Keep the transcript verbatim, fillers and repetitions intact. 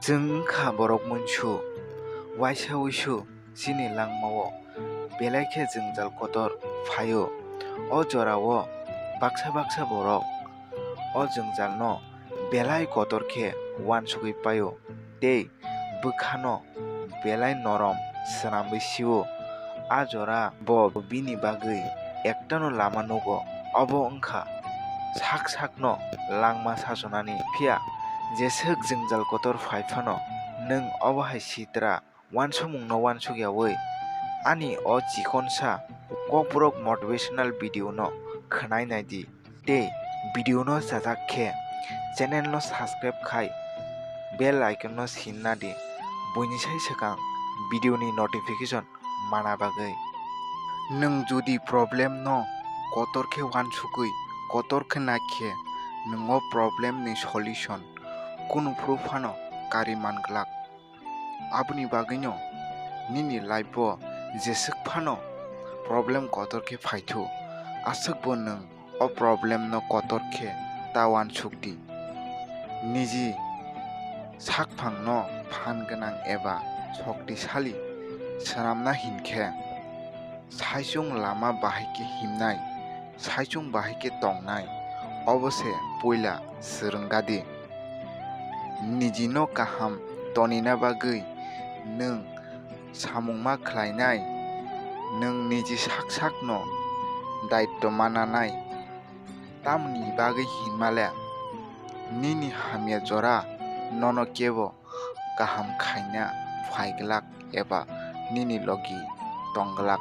Chwng wngkha borok muisu, waisa wuisu chini langmao belai khe jwngjal kotor phaio. O jorao baksa baksa borok o jwngjalno belai kotor khe uansugwi paio tei bwkhano belai norom swnamwi sio. A jora bo bini bagwi ektano lama nugo, obo wngkha sak sakno langma sachonani. Phiya jeswk jwngjal kotor phai phano nwng obo hai sitra uansukmungno uansukyawi ani o chikonsa kokborok motivational video no khwnai naidi. Tei video no chajak khe channel no subscribe khai bell icon no sinna di, buini sai swkang video ni notification mana bagwi. Nwng jodi problem no kotor khe uansugwi kotor khe naikhe, nwng o problem ni solution kunu phuru phano kari man glak. Aboni bagwino nini life o jeswk phano problem kotor khe phaithu, aswkbo nwng o problem no kotor khe ta uansuk di. Niji sakphang no phan gwnang eba shoktisali swnamna hinkhe, saichung lama bahai khe himnai, saichung bahai khe tongnai, obo se puila swrwngadi. Niji no kaham tonina bagwi nwng samung ma khlainai, nwng niji sak sakno daitto mananai. Tamoni bagwi hinmale nini hamya jora nono kebo kaham khaina phai glak eba nini logi tong glak.